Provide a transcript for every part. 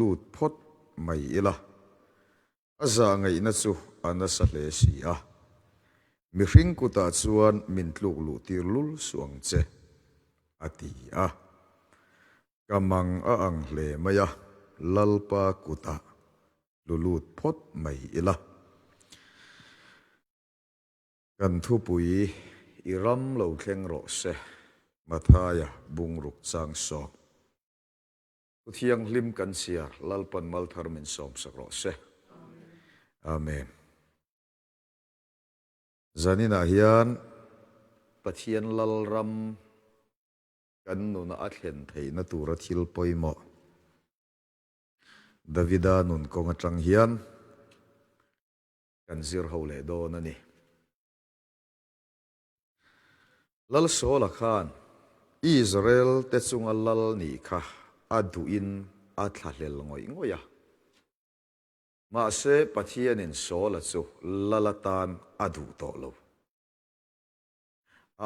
lut phawt mai ila, a zahngaihna chu a nasa hle si a. Mihring kutah chuan min tluk luh tir lul suh ang che, a ti a. Ka mang a ang hle mai a, Lalpa kutah tlu lut phawt mai ila. Kan thupui i ram lo thleng rawh se, Mathaia bungruk chang sawk. Thu thianghlim kan chhiar, Lalpan malthar min sawmsak rawh se. Amen. Zaninah hian Pathian Lalram kan nuna a thlen theihna tura thil pawimawh Davida nun kawng atang hian Kan zir ho leh dawn a ni. Lal Saula khan Israel te chunga lal nih kha a duhin a thlahlel ngawih ngawih a. Mahse Pathianin Saula chu lal atan a duh tawh lo.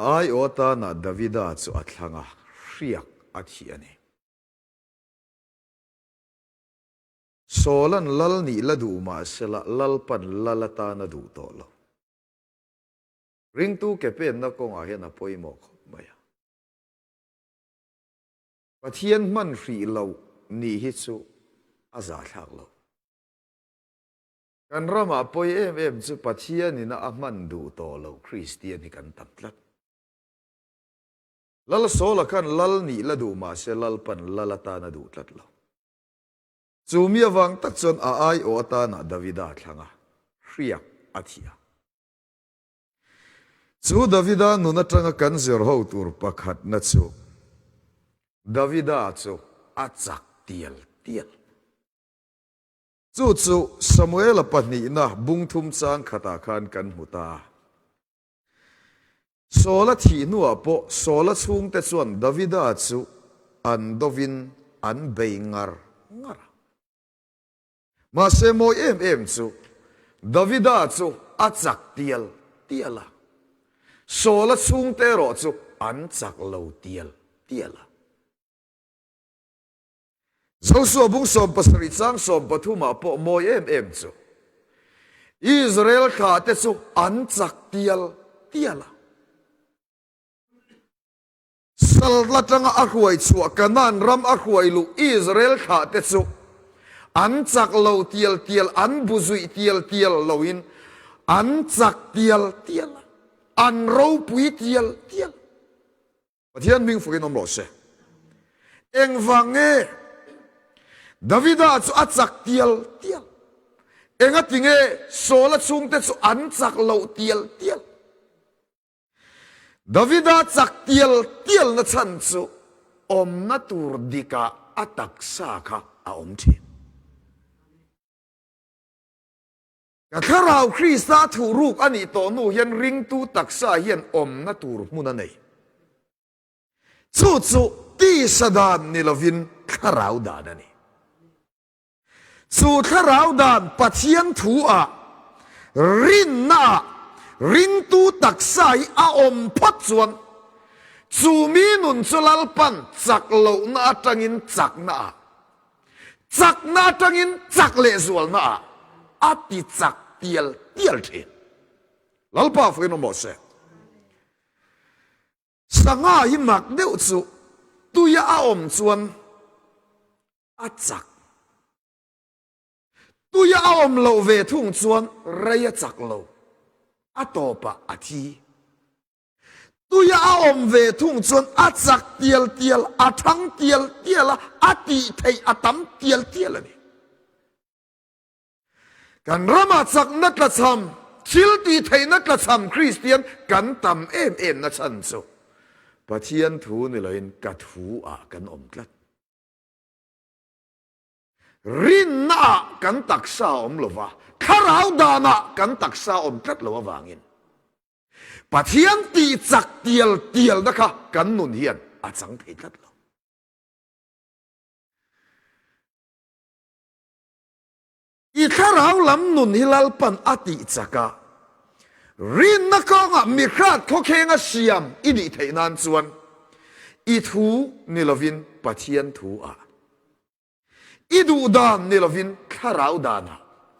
A aiawh atanah Davida chu a thlang a, hriak a thih a ni. Sawlan lal nih la duh mahsela Lalpan lal atan a duh tawh lo. Ringtu ke penna kawngah hian a pawimawh khawp mai a. Pathian hman hrih loh nih hi chu a zahthlak lo. Kan ramah pawi em em chu Pathianina a hman duh tawh loh Kristian hi kan tam tlat. Lal Sawla khan lal nih la duh mahse Lalpan lal atan a duh tlat lo. Chu mi avang tak chuan a aiawh atanah Davida a thlang a, hriak a thih a. Chu Davida nun atanga kan zir ho tur pakhatna chu, Davida chu a chak tial tial. Chu chu Samuela pahnihna bungthum chang khatah khan kan hmu ta a. Saula thih hnuah pawh Saula chhungte chuan Davida chu an dovin an bei ngar ngar a. Mahse mawi em em chu Davida chu a chak tial tial a, Saula chhungte erawh chu an chak lo tial tial a. Josua bung 17 chang 13 ah pawh mawi em em chu Israel thlah te chu an chak tial tial a. Sal atanga a hruai chhuah Kanaan ram a hruai luh Israel thlah te chu an chak lo tial tial, an bu zuih tial tial loin an chak tial tial a, an ropui tial tial. Pathian hming fukin awm rawh se. Engvang nge Davida chu a chak tial tial? Engati nge Saula chhungte chu an chak loh tial tial? Davida chak tial tialna chhan chu awmna tur dikah a taksa kha a awm thin. Ka thlarau Krista thuhruk a nih tawh hnu hian ringtu taksa hian awmna tur hmun a nei. Chu chu tisa dan ni lovin thlarau dan a ni. Chu thlarau dan Pathian thu ah rinna ah ringtu taksa hi a awm phawt chuan chu mi nun chu Lalpan chak lohna atangin chakna ah Chakna atangin chak leh zualna ah a ti chak tial tial thin. Lalpa fuin awm rawh se. Sangha hi mak deuh chu tuia a awm chuan a chak. Tuia a awm loh ve thung chuan rei a chak lo. A tawpah a thi. Tuia a awm ve thung chuan a chak tial tial, a thang tial tial a, a tih theih a tam tial tial a ni. Kan ramah chakna tlachham, thil tih theihna tlachham Kristian kan tam em em na chhan chu Pathian thu ni loin ka thu ah kan awm tlat. Rinna ah kan taksa a awm lova, thlarau danah kan taksa a awm tlat lo avangin Pathian tih chak tial tialna kha kan nun hian a chang thei tlat lo. I thlarau lam nun hi Lalpan a tih chak a, rinna kawngah mihrat khawkhenga siam i nih theih nan chuan i thu ni lovin Pathian thu ah. I duh dan ni lovin thlarau danah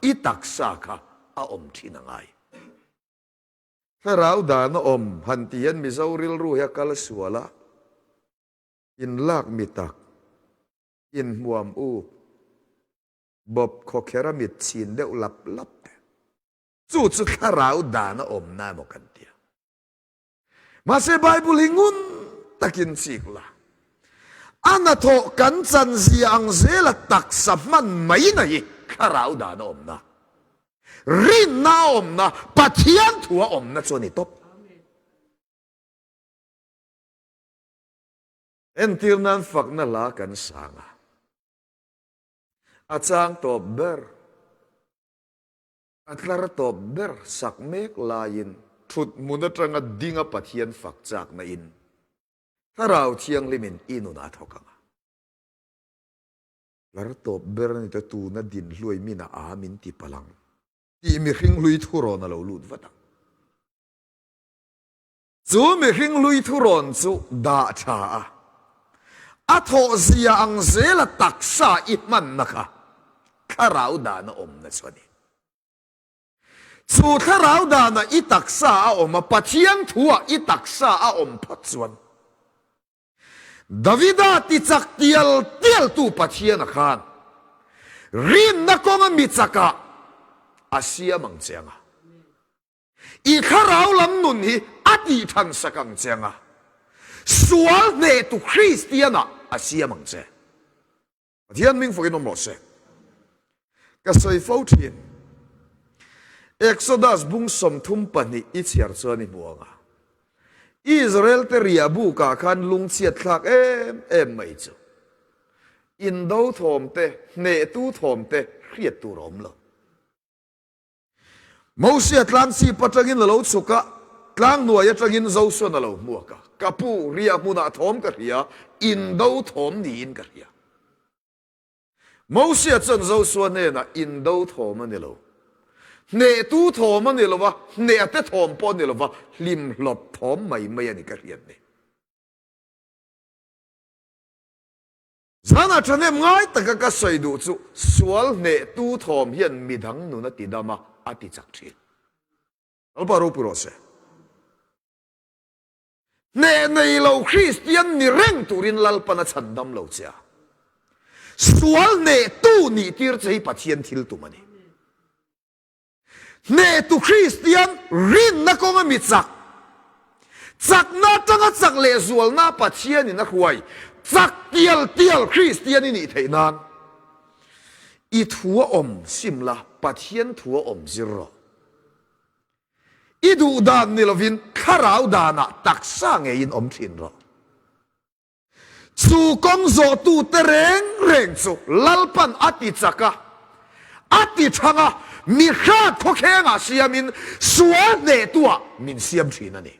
i taksa kha a awm thin a ngai. Thlarau dan a awm han ti hian Mizo rilru hi a kal sual a, inlak mi tak, inhmuam up, bawp khawkher a mit chhin deuh lap lap te. Chu chu thlarau dan a awmna emaw kan ti a. Mahse Bible hi ngun takin chik la. A hnathawh kan chan zia ang zela taksa hman mai na hi thlarau dan a awmna, rinna a awmna, Pathian thu a awmna chu a ni tawp. Entir nan fakna hla kan sang a, a chang tawp ber. A tlar tawp ber sak mek laiin thut hmun atanga dinga Pathian fak chakna in Thlarau Thianghlimin i nun a thawk ang a. Tlar tawp ber a ni ta tuna din hluai min a a min ti palh ang tih mihring hlui thurawn a lo lut vat ang. Chu mihring hlui thurawn chu dah tha a, a thawh zia ang zela taksa i hmanna kha thlarau dana awmna chu a ni. Chu thlarau dana i taksa a awm a, Pathian thua i taksa a awm phawt chuan Davida tichak tial tialtu Pathiana khan rinna kawnga mi chakah a siam ang che ang a. I thlarau lam nun hi a tih than sak ang che anga, sual hnehtu Kristianah a siam ang che. Pathian hming fakin awm rawh se. Ka sawi fo thin. Exodus bung 32 i chhiar chuan i hmu anga, Israel te riah bukah khan lungchhiat thlak em em mai chu indo thawm te, hnehtu thawm te hriat tur a awm lo. Mosia tlang chhip atangin a lo chhuk a, tlang hnuai atangin Josuan a lo hmuak a, Ka pu, riah hmunah thawm ka hria, indo thawm niin ka hria. Mosia chuan Josua hnenah, Indo thawm a ni lo. Hnehtu thawm a ni lo va, hnehate thawm pawh a ni lo va, hlimhlawp thawm mai mai a ni ka hriat ni. Zanah ṭhahnem ngai taka ka sawi duh chu sual hnehtu thawm hian midang nun a ti dam a, a ti chak ṭhin. Lalpa ropui rawh se. Hneh nei lo Kristian ni reng turin Lalpan a chhan dam lo che a. Sual hnehtu nih tir che hi Pathian thil tum a ni. Hnehtu Kristian rinna kawnga mi chak, chakna atanga chak leh zualna Pathianin a hruai chak tial tial Kristian i nih theih nan i thu a awm sim la, Pathian thu a awm zir rawh. I duh dan ni lovin thlarau danah taksa ngeiin awm thin rawh. Chu kawng zawhtute reng reng chu Lalpan a ti chak a, a ti thang a, mi hrat khawkhengah siamin sual hnehtuah min siam thin a ni.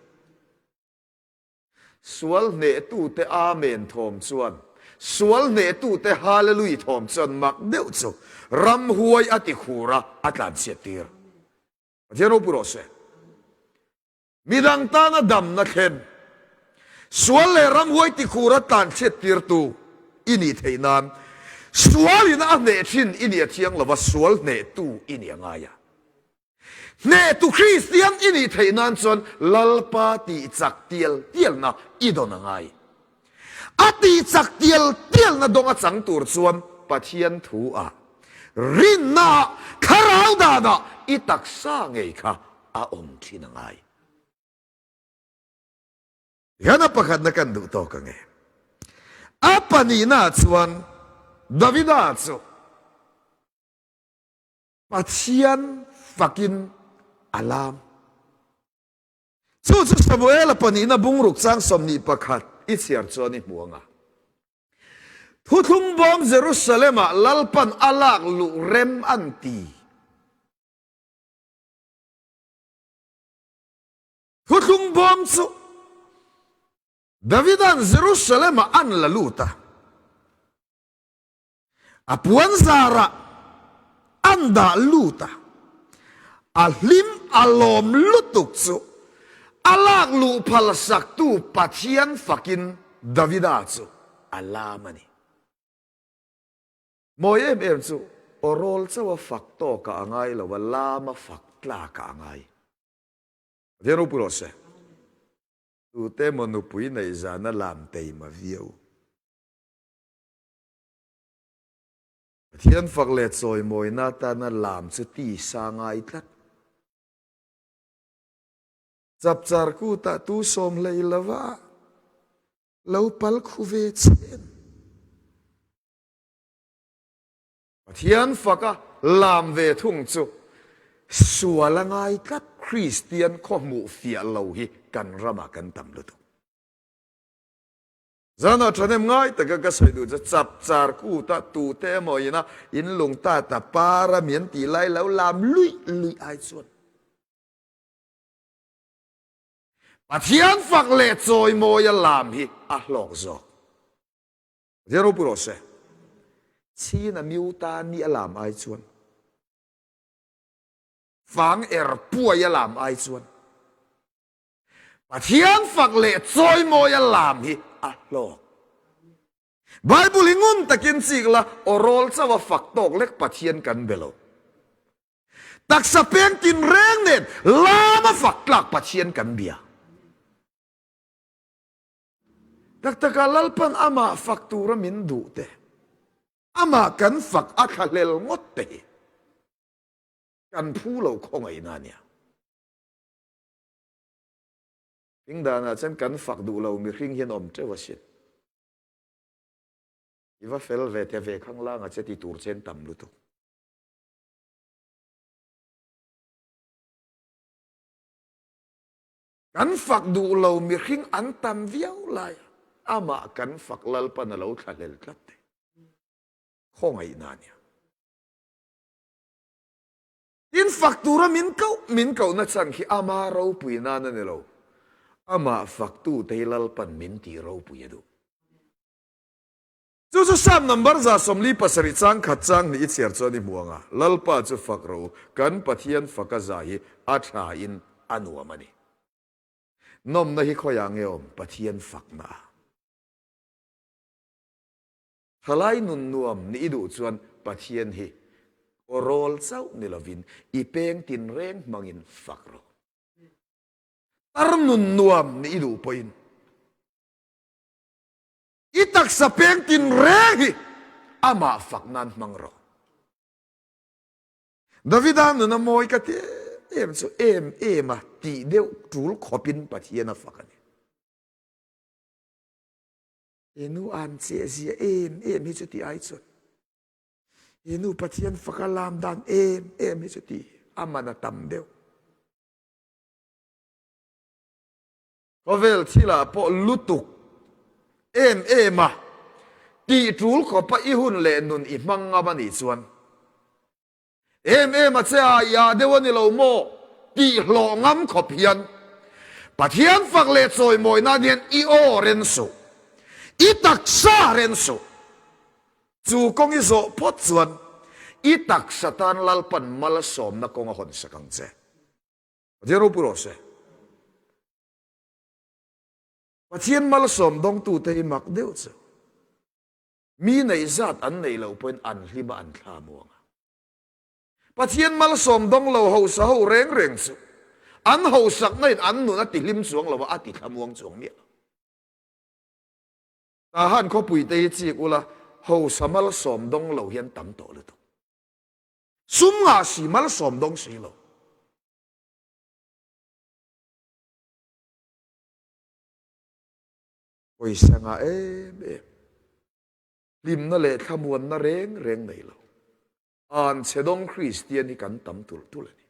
Sual hnehtute Amen thawm chuan, sual hnehtute Hallelui thawm chuan mak deuh chu ramhuai a ti khur a, a tlanchhiat tir. Pathian ropui rawh se. Midang tana damna thlen, sual leh ramhuai tikhura tlanchhiat tirtu i nih theih nan sualin a hneh thin i nih a thiang lova, sual hnehtu i nih a ngai a. Hnehtu Kristian i nih theih nan chuan Lalpa tih chak tial tialna i dawn a ngai. A tih chak tial tialna dawng a chang tur chuan Pathian thu ah, rinna ah, thlarau dan ah i taksa ngei kha a awm thin a ngai. Hian a pakhatna kan duh tawk ang e. A pahnihna chuan Davida chu Pathian fakin a lam. Chu chu Samuela pahnihna bungruk chang 21 i chhiar chuan i hmu ang a. Thuthlung bawm Jerusalem-ah Lalpan a lak luh rem an ti. Thuthlung bawm chu Davida'n Jerusalem-ah an la lut a, a puanzarah an dah lut a, a hlim a lawm lutuk chu a lak luh phalsaktu Pathian fakin Davida chu a lam a ni. Mawi em em chu aw rawl chauh a fak tawkah a ngai lo a, lam a fak tlakah a ngai. Pathian ropui rawh se. Tute emaw nupui neih zana lam teima viau. Pathian fak leh chawimawina atana lam chu tisa ngai tlat. Chapchar kutah tu sawm hlei lova lo pal khu ve chen. Pathian faka lam ve thung chu sual a ngai tlat. Kristian khawhmuh fiah lo hi kan ramah kan tam lutuk. Zanah thahnem ngai taka ka sawi duh chu chapchar kuta tute emaw ina in lung ta ta par a mian tih lai lo lam luih luih ai chuan Pathian fak leh chawimawi a lam hi a hlawk zawk. Pathian ropui rawh se. Chhin a miu ta ni a lam ai chuan fang er puai a lam ai chuan Pathian fak leh chawimawi a lam hi a hlawk. Bible hi ngun takin chik la, aw rawl chauh a fak tawk lek Pathian kan be lo. Taksa peng tinreng nen lam a fak tlak Pathian kan bia. Tak takah Lalpan amah fak tura min duh te, amah kan fak a thlahlel ngawt te hi kan phu lo khawngaihna a nia. Hring danah chuan kan fak duh lo mihring hian awm teuh asin. I va fel ve te ve khang langa che ti tur chen tam lutuk. Kan fak duh lo mihring an tam viau lai a, amah kan fak Lalpan a lo thlahlel tlat te. Khawngaihna a nia. Tin, fak tura min koh min kohna chhan khi ama ropui nan a ni lo. Amah faktute hi Lalpan min tih ropui a duh. Chu chu Psalm number 47 chang khat chang hnih i chhiar chuan i hmu ang a, Lalpa chu fak rawh u, kan Pathian faka za hi a tha in a nuam a ni. Nawmna hi khawiah nge awm? Pathian fakna a. Thalai nun nuam nih i duh chuan Pathian hi aw rawl chauh ni lovin i peng tinreng hmangin fak rawh. Tar nun nuam nih i duh pawhin i taksa peng tinreng hi amah fak nan hmang rawh. Davida nun a mawi ka ti em em chu em em a tih deuh tul khawpin Pathian a fak a ni. He nu an che zia em em hi chu ti ai chuan he nu Pathian faka lam dan em em hi chu ti a man a tam deuh. Khawvel thilah pawh lutuk em em a tih tul khawpa i hun leh nun i hmang ngam a nih chuan Em em a che a, i ah deuh a ni lo maw? Tih hlawh ngam khawp hian Pathian fak leh chawimawi nan hian i aw ren suh, i taksa ren suh. Chu kawng i zawh phawt chuan i taksa tan Lalpan malsawmna kawng a hawnsak ang che. Pathian ropui rawh se. Pathian malsawm dawngtute hi mak deuh chu. Mi neih zat an neih loh pawhin an hlim a an thla muang a. Pathian malsawm dawng lo hausa ho reng reng chu an hausakna in an nun a ti hlim chuang lo a, a ti thla muang chuang miah lo. Tahan khawpui te hi chik ula hausa malsawm dawng lo hian tam tawh lutuk. Sum ngah si malsawm dawng si lo. Pawisa ngah em em, hlimna leh thlamuanna reng reng nei lo, an chhe dawng Kristian hi kan tam tulh tulh a ni.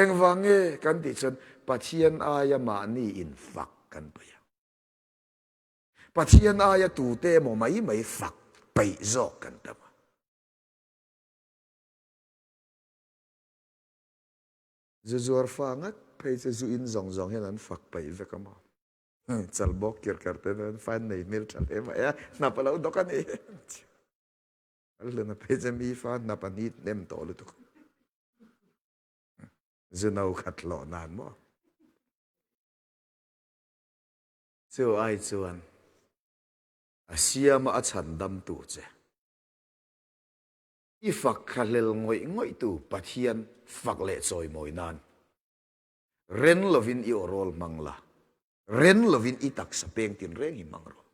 Engvang nge kan tih chuan Pathian aia mahni infak kan peih a. Pathian aia tute emaw mai mai fak peih zawk kan tam a. Zu zuar fa ngat phei chu zu in zawng zawng hian an fak peih vek a maw? Chal bawk kir kar te chuan fan nei hmel tha hle mai a, hnap a lo dawk a ni. Al hluna phei chu mi fa hnap a hni hnem tawh lutuk. Zu no khat hlawh nan maw? Chu ai chuan a siama a chhandamtu che. I fak thlahlel ngawih ngawihtu Pathian fak leh chawimawi nan ren lovin i awrawl hmang la, ren lovin i taksa peng tinreng hi hmang rawh.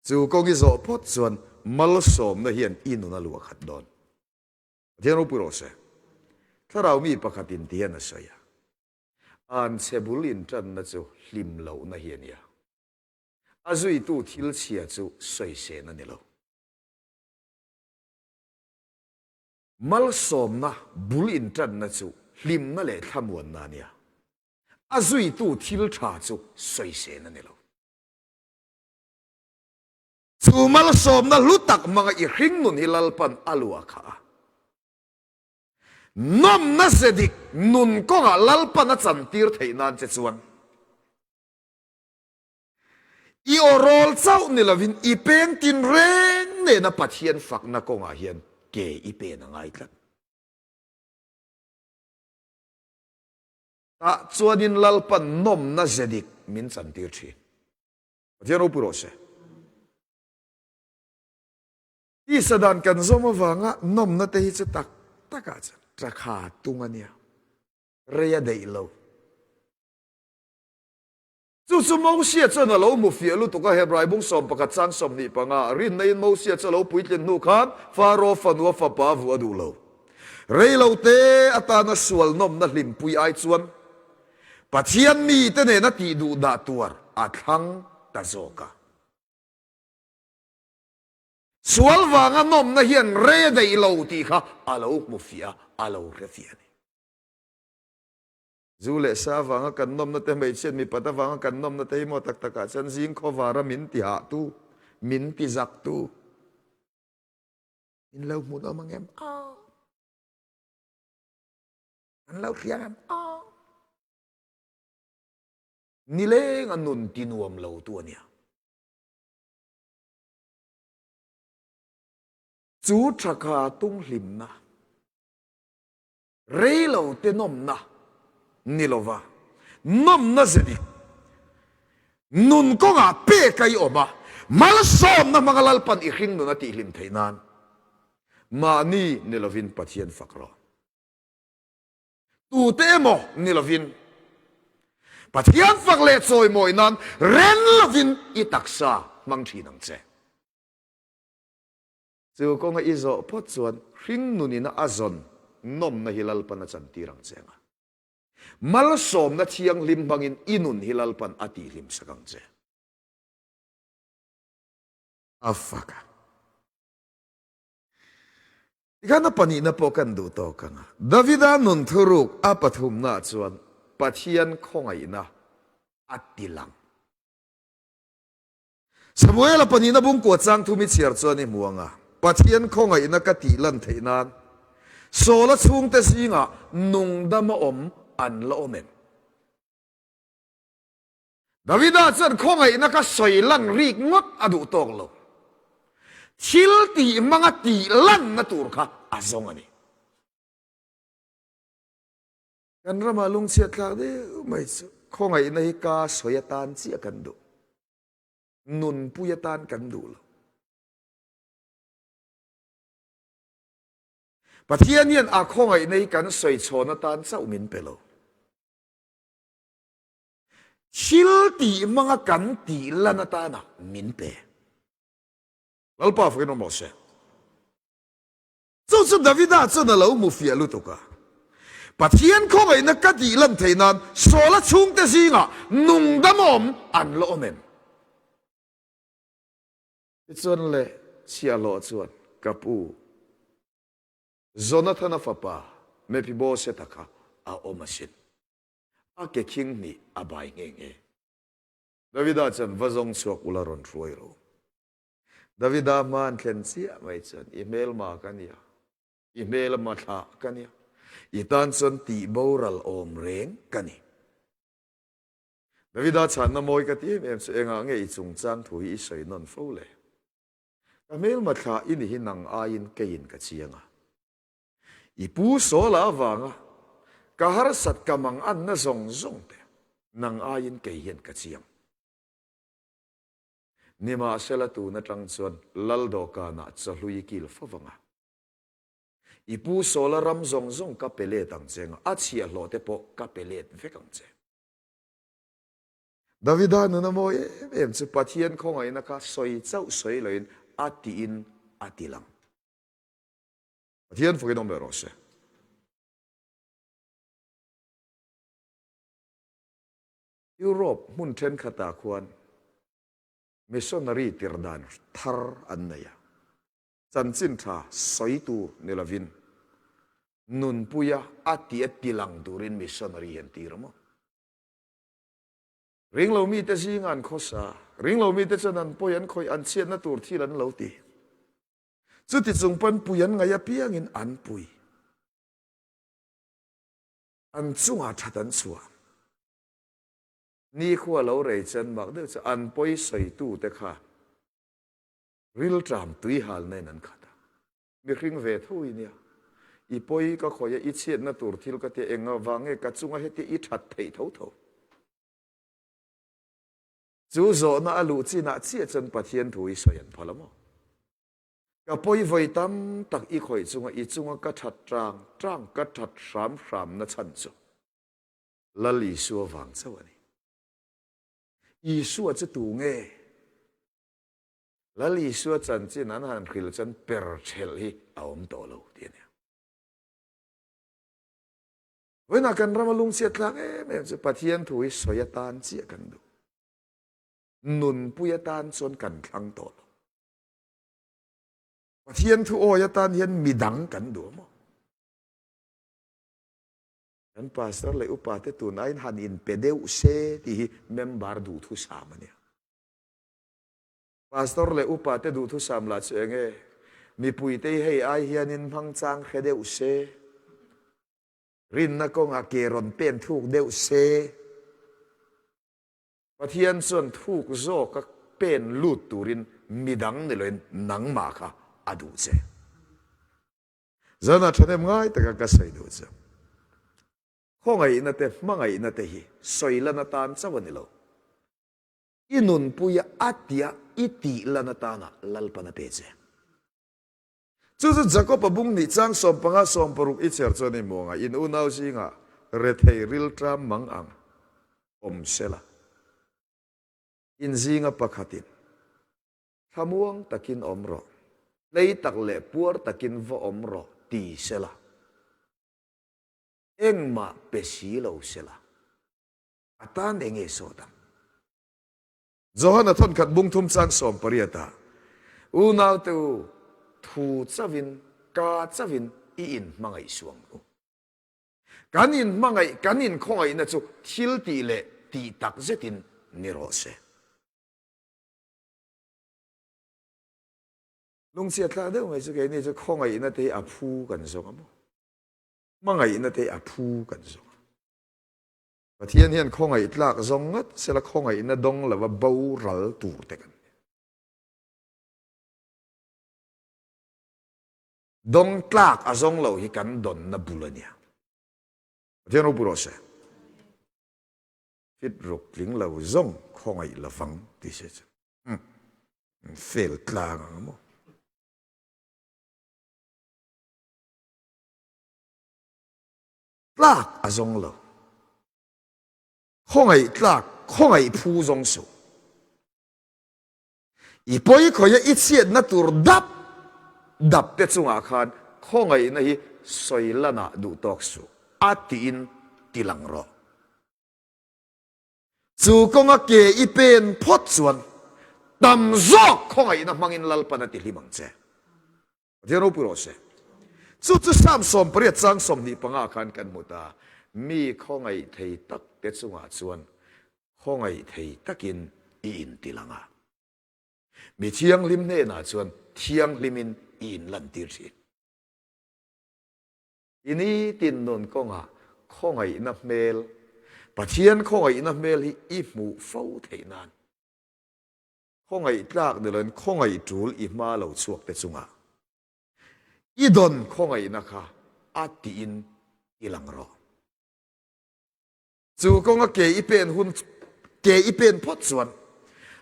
Chu kawng i zawh phawt chuan malsawmna hian i nun a luah khat dawn. Pathian ropui rawh se. Thlarau mi pakhatin ti hian a sawi a, Anchhe bul intanna chu hlim lohna hi a nia. A zuitu thil chhia chu sawisên a ni lo. Malsawmna bul intanna chu hlimna leh thlamuanna a nia. A zuitu thil tha chu sawisên a ni lo. Chu malsawmna hlu tak hmanga i hringnun hi Lalpan a luah khah a. Nawmna ze dik nun kawngah Lalpan a chantir theih nan che chuan i aw rawl chauh ni lovin i peng tinreng nena Pathian fakna kawngah hian ke i pen a ngai tlat. Tah chuanin Lalpan nawmna ze dik min chantir thin. Pathian ropui rawh se. Tisa dan kan zawm avanga nawmna te hi chu tak takah chuan ṭakha tung a nia, rei a daih lo. Chu chu Mosia chuan a lo hmu fiah lutuk a, Hebrai bung 11 chang 25, Rinna-in Mosia chu a lo puitlin hnu khan Faro fanua fapa a vuah duh lo. Rei lo te atana sual nawmna hlimpui ai chuan Pathian mite nena tih duh dah tuar a thlang ta zawk a. Sual vanga nawmna hian rei a daih lo tih kha a lo hmu fiah a, a lo hre fiah a ni. Zu leh sa vanga kan nawmna te, hmeichhiat mipat avanga kan nawmna te hi maw tak takah chuan zing khawvara min ti hahtu, min ti zaktu, in lo hmuhnawm ang em? Aw. An lo hria em? Aw. Nileng a nun ti nuam lo tu a nia. Chu thakha tung hlimna, rei lo te nawmna ni lova nawmna ze dik nun kawngah pek a i awm a, malsawmna hmanga Lalpan i hring nun a tihhlim theih nan mahni ni lovin Pathian fak rawh. Tute emaw ni lovin Pathian fak leh chawimawi nan ren lovin i taksa hmang thin ang che. Chu kawnga i zawh phawt chuan hringnunina a zawn nawmna hi Lalpan a chantir ang che anga, malsawmna thianghlim hmangin i nun hi Lalpan a tihhlim sak ang che. A fak a. Tikhan a pahnihna pawh kan duh tawk ang a. Davida nun thuruk a pathumnaah chuan Pathian khawngaihna a ti lang. Samuela pahnihna bungkua chang thum i chhiar chuan i hmu ang a, Pathian khawngaihna ka tih lan theih nan Saula chhungte zingah nungdama awm an la awm em? Davida chuan khawngaihna ka sawi lan rik ngawt a duh tawk lo. Thil tih hmanga tih lanna tur kha a zawng a ni. Kan ramah lungchhiat thlak deuh mai chu khawngaihna hi ka sawi atan chiah kan duh. Nunpui atan kan duh lo. Pathian hian a khawngaihna hi kan sawi chhawn atan chauh min pe lo. Thil tih hmanga kan tih lan atana min pe. Lalpa fakin awm rawh se. Chu chu Davida chuan a lo hmu fiah lutuk a. Pathian khawngaihna ka tih lan theih nan Saula chhungte zingah nungdam awm an la awm em? Tichuan le chhiahhlawh chuan, Ka pu, Jonathana fapa Mephibosheth-a kha a awm asin. A ke khing hnih a bai nghe nghe. Davida chuan va zawng chhuak ula rawn hruai ro. Davida hma an thlen chiah mai chuan i hmelma ka nia, i hmelma thlah ka nia, i tan chuan tih boral awm reng ka ni. Davida chhanna mawi ka ti em em chu engah nge i chungchang thu hi i sawi nawn fo le? Ka hmelma thlah i ni hi nang aiin keiin ka chiang a. I pu Sawla avanga ka harsat ka mang anna zawng zawng te nang aiin kei hian ka chiang. Nimahsela tun atang chuan Lal dawhkanah chawhlui i kil fo vang a. I pu Saula ram zawng zawng ka pe let ang che nga, a chhiahhlawh te pawh ka pe let vek ang che. Davida nuna mawi em em chu Pathian khawngaihna kha sawi chauh sawi loin a tiin a ti lang. Pathian fakin awm leh rawh se. Europe hmun thenkhatah khuan missionary tirh dan thar an nei a, chanchin tha sawi tur ni lovin nunpuia a tih a tilang turin missionary hi an tir a maw? Ringlo mite zinga an khawsa, ringlo mite chuan an pawi an khawih an chhiatna tur thil an lo ti. Chuti chung pawn pui an ngaih apiangin an pui. An chungah that an chhuah. Nikhua lo rei chuan mak deuh chu an pawi sawitute kha rilṭam tuihalna in an khat a. Mihring ve tho i nia. I pawi ka khawih a, i chhiatna tur thil ka tia eng avang nge ka chunga hetia i that theih tho tho. Chu zawhna a luh chinah chiah chuan Pathian thu i sawi an phal a maw? Ka pawi vawi tam tak i khawih chunga i chunga ka that tang tang ka that hram hram na chhan chu Lal Isua vang chauh a ni. Isua chu tu nge? Lal Isua chanchin an han hrilh chuan per thelh hi a awm tawh lo tih a nia. Vawiinah kan rama lungchhiat thlak em em chu Pathian thu hi sawi atan chiah kan duh. Nunpui atan chuan kan thlang tawh lo. Pathian thu awi atan hian midang kan duh a maw? Kan pastor leh upa te tun aiin han inpe deuh se tih hi member duhthusam a nia. Pastor leh upa te duhthusam lah chu enge? Mipuite hi hei ai hianin hmang chang hre deuh se, rinna kawngah ke rawn pen thuk deuh se, Pathian chuan thuk zawka pen lut turin midang ni loin nangmah kha a duh che. Zanah thahnem ngai taka ka sawi duh chu khawngaihna te hmangaihna te hi sawi lan atan chauh a ni lo. I nunpuia a tia i tih lan atana Lalpan a pe che. Chu chu Jakob-a bung nih chang 15 16 i chher chuan i hmu ang a, in unau zingah rethei rilṭam mang ang awm sela. In zinga pakhatin thlamuang takin awm rawh, hlei tak leh puar takin va awm rawh ti sela, engmah pe si lo sela. A tan eng nge sawt ang? Johana thawnkhat bung thum chang 18 ah, Unaute u, thu chauhin, ka chauhin i inhmangaih suang u. Kan inhmangaih, kan inkhawngaihna chu thil tih leh tih tak zetin ni rawh se. Lungchhiat thlak deuh mai chu keini chu khawngaihna te hi a phu kan zawng a maw? Hmangaihna te hi a phu kan zawng a. Pathian hian khawngaih tlak zawng ngat sela khawngaihna dawng lova boral tur te kan ni. Dawng tlak a zawng lo hi kan dawnna bul a nia. Pathian ropui rawh se. Fit ruk tling lo zawng khawngaih lovang ti se chu. Hmm. Fel tlang ang maw. Tlak a zawng lo. Khawngaih tlak, khawngaih phu zawng suh. I pawi khawia i chhiatna tur dap dap te chungah khan khawngaihna hi sawi lanah duh tawk suh a tiin ti lang rawh. Chu kawnga ke i pen phawt chuan tam zawk khawngaihna hmangin Lalpan a ti hlim ang che. Pathian ropui rawh se. Chu chu Psalm 80 chang 25 khan kan hmu ta, Mi khawngaih thei tak te chungah chuan khawngaih thei takin i intilang a. Mi thianghlim hnenah chuan thianghlimin i inlantir thin. I nitin nun kawngah khawngaihna hmel, Pathian khawngaihna hmel hi i hmuh fo theih nan. Khawngaih tlak ni loin khawngaih tul i hma lo chhuak te chungah i dawn khawngaihna kha a tiin i lang rawh. Chu kawnga ke i pen hun ke i pen phawt chuan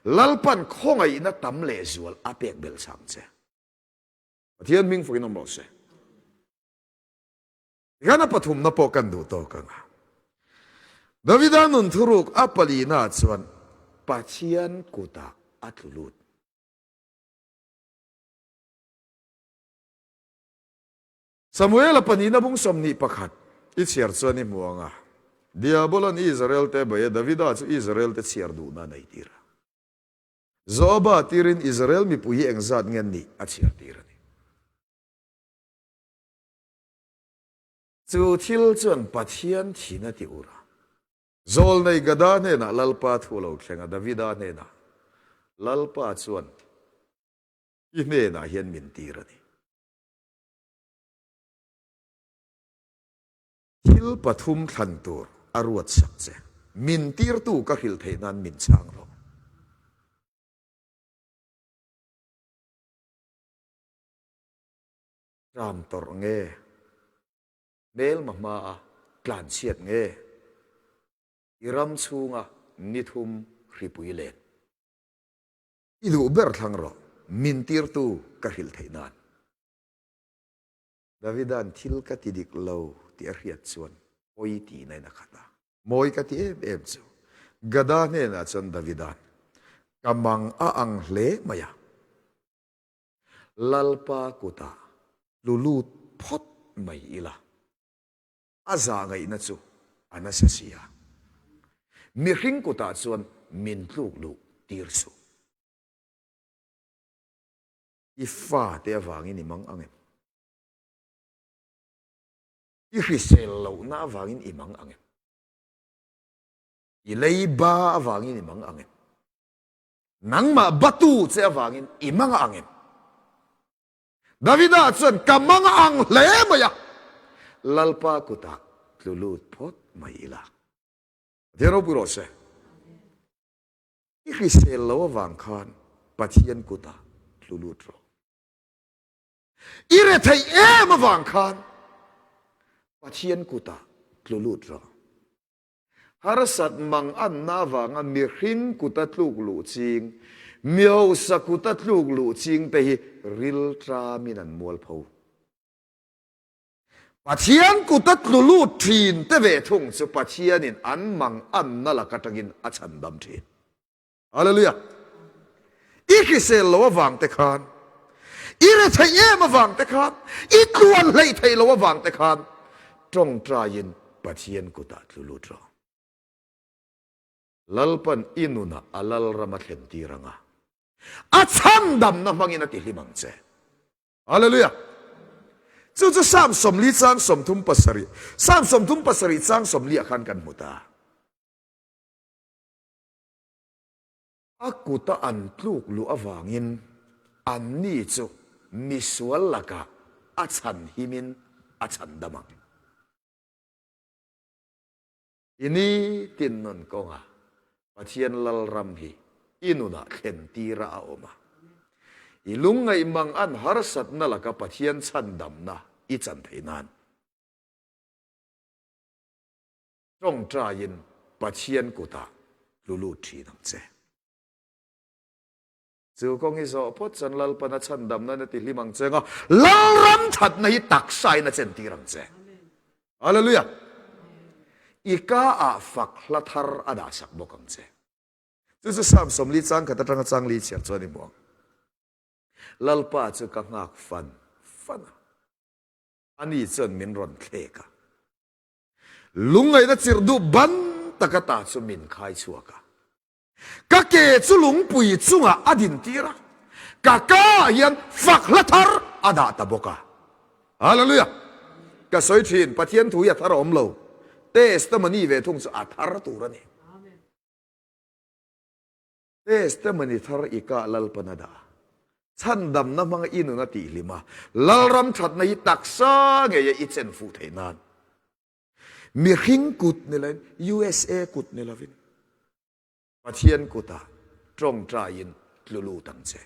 Lalpan khawngaihna tam lehzual a pek belh chang che. Pathian hming fakin awm rawh se. Tikhan a pathumna pawh kan duh tawk ang a. Davida nun thuruk a palina chuan Pathian kutah a tlu lut. Samuela pahnihna bung 21 i chhiar chuan i hmu ang a, Diabola'n Israel-te a bei a, Davida chu Israel-te chhiar duhna a nei tir a. Joaba tirin Israel mipui hi engzat nge an nih a chhiar tir a ni. Chu thil chuan Pathian thin a ti ur a. Zawlnei Gada hnenah Lalpa thu a lo thleng a, Davida hnenah, Lalpa chuan i hnenah hian min tir a ni. Thil pathum thlan tur a ruat sak che. Min tirtu ka hrilh theih nan min chhang rawh. Tram tawrh nge? Hmelma hmaa tlanchhiat nge? I ram chhunga ni thum hripui len. I duh ber thlang rawh, min tirtu ka hrilh theih nan. Davida'n thil ka ti dik lo tih a hriat chuan pawi tihna in a khat a. Mawi ka ti em em chu. Gada hnenah chuan Davida'n, Ka mang a ang hle mai a. Lalpa kutah tlu lut phawt mai ila, a zah ngaihna chu a nasa si a. Mihring kutah chuan min tluk luh tir suh. I fate avangin i mang ang em? I hrisel lohna avangin i mang ang em? I leiba avangin i mang ang em? Nangmah batu che avangin i mang ang em? Davida chuan ka mang ang hle mai a, Lalpa kutah tlu lut phawt mai ila. Pathian ropui rawh se. I hrisel lo avang khan Pathian kutah tlu lut rawh. I retheih em avang khan Pathian kutah tlu lut rawh. Harsat mang anna avanga mihring kuta tluk luh ching, mi hausa kuta tluk luh ching te hi rilṭamin an mualpho. Pathian kuta tlu lut ṭhin te ve thung chu Pathianin an mang anna lak aṭangin a chhandam ṭhin. Hallelujah! I hrisel lo avang te khan, i retheih em avang te khan, i tluan hleih theih lo avang te khan tawngtaiin Pathian kutah tlu lut rawh. Lalpan i nunah a lalram a thlen tir ang a, a chhandamna hmangin a tihlim ang che. Hallelujah! Chu chu Psalm 40 chang 37, Psalm 37 chang 40 ah khan kan hmu ta. A kuta an tluk luh avangin anni chu misual lakah a chhan himin a chhan dam ang. I nitin nun kawngah Pathian Lalram hi i nunah thlen tira a awm a. I lungngaih mang an harsatna laka Pathian chhandamna i chan theih nan. Tawngtaiin Pathian kutah tlu lut thin ang che. Chu kawng i zawh phawt chuan Lalpan a chhandamna na ti hlim ang che nga, Lalram thatna hi taksain a chentir ang che. Hallelujah! I ka ah fak hla thar a dahsak bawk ang che. Chu chu Psalm 40 chang khat atanga chang li chhiar chuan i hmu ang. Lalpa chu ka nghak fan fan a, ani chuan min rawn thlek a. Lungngaihna chirh duh ban taka ta chu min khai chhuak a. Ka ke chu lungpui chungah a din tir a, ka ka ah hian fak hla thar a dah ta bawk a. Hallelujah! Ka sawi thin, Pathian thu hi a thar a awm lo. Testimony ve thung chu a thar tur a ni. Testimony thar i kah Lalpan a dah. Chhandamna hmanga i nun a tihhlim a, Lalram thatna hi taksa ngeia i chen fuh theih nan. Mihring kut ni loin, USA kut ni lovin, Pathian kutah tawngtaiin tlu lut ang che.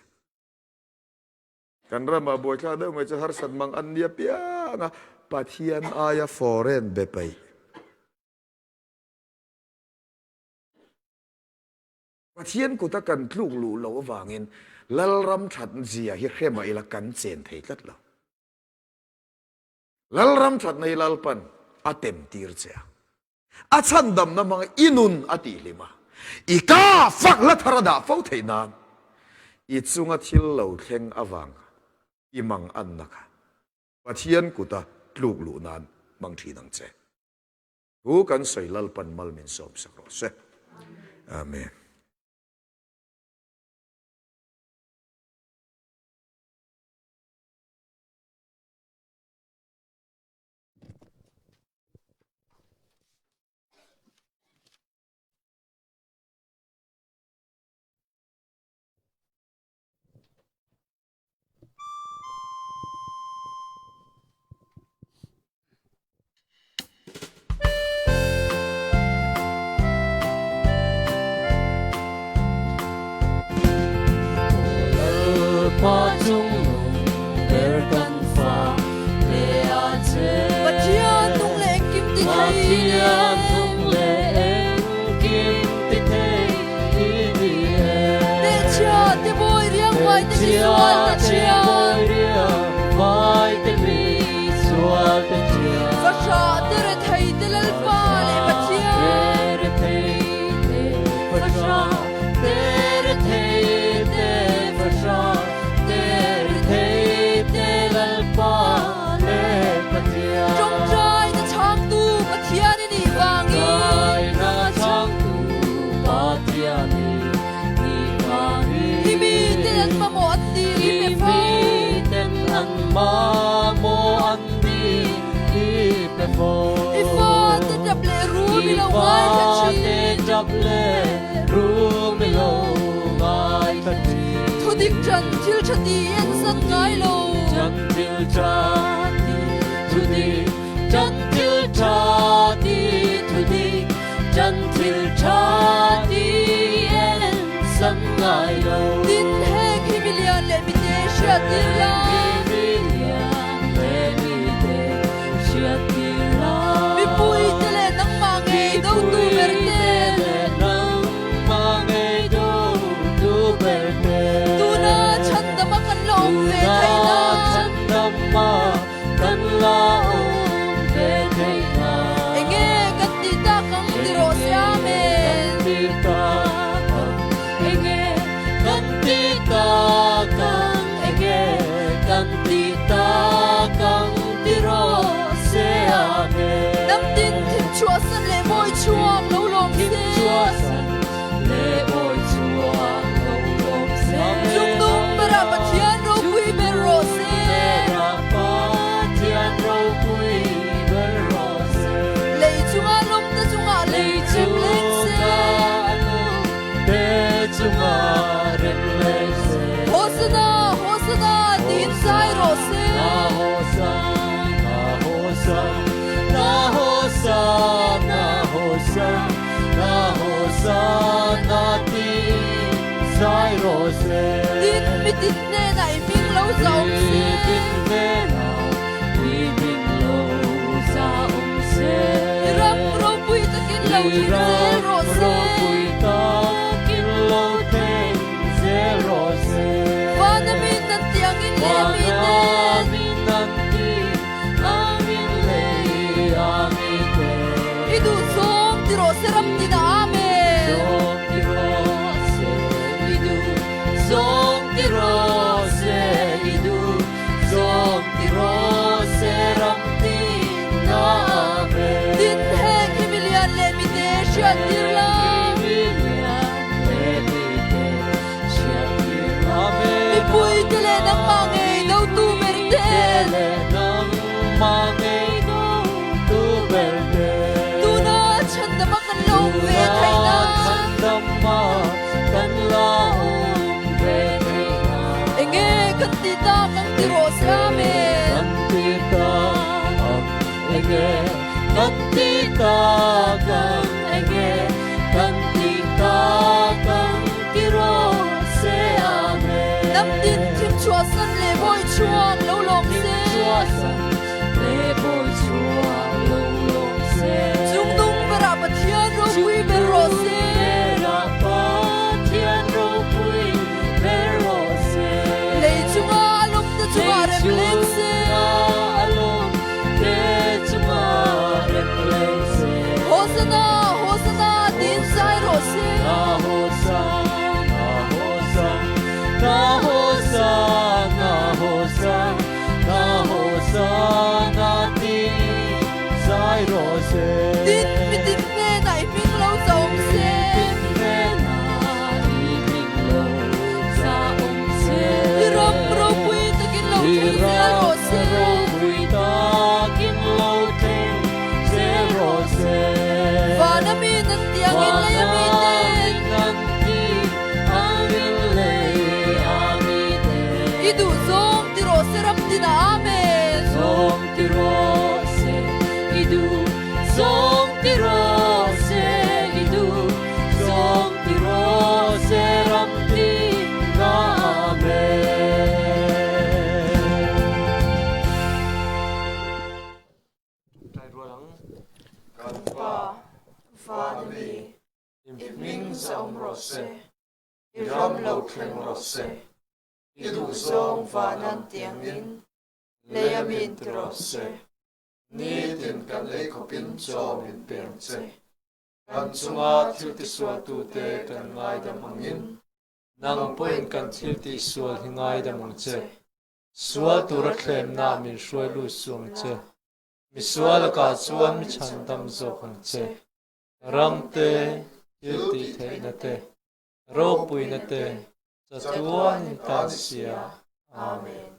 Kan ramah buaithlak deuh mai chu harsat mang an nia piang a, Pathian aia foreign be peih. Pathian kuta kan tluk luh loh avangin Lalram that zia hi hre mah ila kan chen thei tlat lo. Lalram thatna hi Lalpan a tem tir che a. A chhandamna hmanga i nun a tihhlim a, i ka fak hla thar a dah fo theih nan i chunga thil lo thleng avang i mang anna kha Pathian kuta tluk luh nan hmang thin ang che. Thu kan sawi Lalpan mal min sawm sak rawh se. Amen. Pathian nung le engkim ti thei Nehchia te bawi riang vai te misual te thian Fahrah te rethei te Lalpa le Pathian Ṭawngṭai na changtu Pathian i nih vangin Hi mi ten an mamawh an dil i pe fo. I fate ṭap le rum i lo ngaithla ṭhin. Thudik ṭan thil ṭha ti en san ngai lo. Tin heng hi milian leh mite hriattir la. Mipui te leh nangmah ngei dotu ber ten. Tuna chhandama kan la awm ve theih nan. Enge kan tih tak ang ti rawh se Amen. Hnam tin thimchhuahsan leh bawi chhuak lo lawm se. Chungnung berah Pathian ropui ber rawh se. Lei chunga lawmte chungah lei rem leng se. Hosana, Hosana tiin zai rawh se. Tin, mitin hnenah i hming lo za awm se. I ram ropui takin lo thleng zel rawh se. Vana min nan tih angin leh a miten. I duh zawng ti rawh se ram tinah Amen. Tin heng hi milian leh mite hriat tir la. Mipui te leh nangmah ngei dotu ber ten. Tuna chhandama kan la awm ve theih nan. Enge kan ti tak ang ti rawh se Amen. Hnam tin thim chhuahsan leh bawi chhuak lo lawm se. Chungnung berah Pathian ropui ber rawh se. Lei chunga a lawmte chungah rem leng se. rual ang. Kan Pa, van a mi, i hming zahawm rawh se, i ram lo thleng rawh se, i duhzawng van an ti angin lei a min ti rawh se. Nitin kan ei khawpin chaw min pe ang che. Kan chunga thil tisualtute kan ngaidam angin, nang pawhin kan thil tihsual hi ngaidam ang che. Sual tura thlemna min hruai lut suh ang che. Misual lakah chuan mi chhandam zawk ang che. Ram te, thil tihtheihna te, ropuina te, chatuanin tan sia. Amen.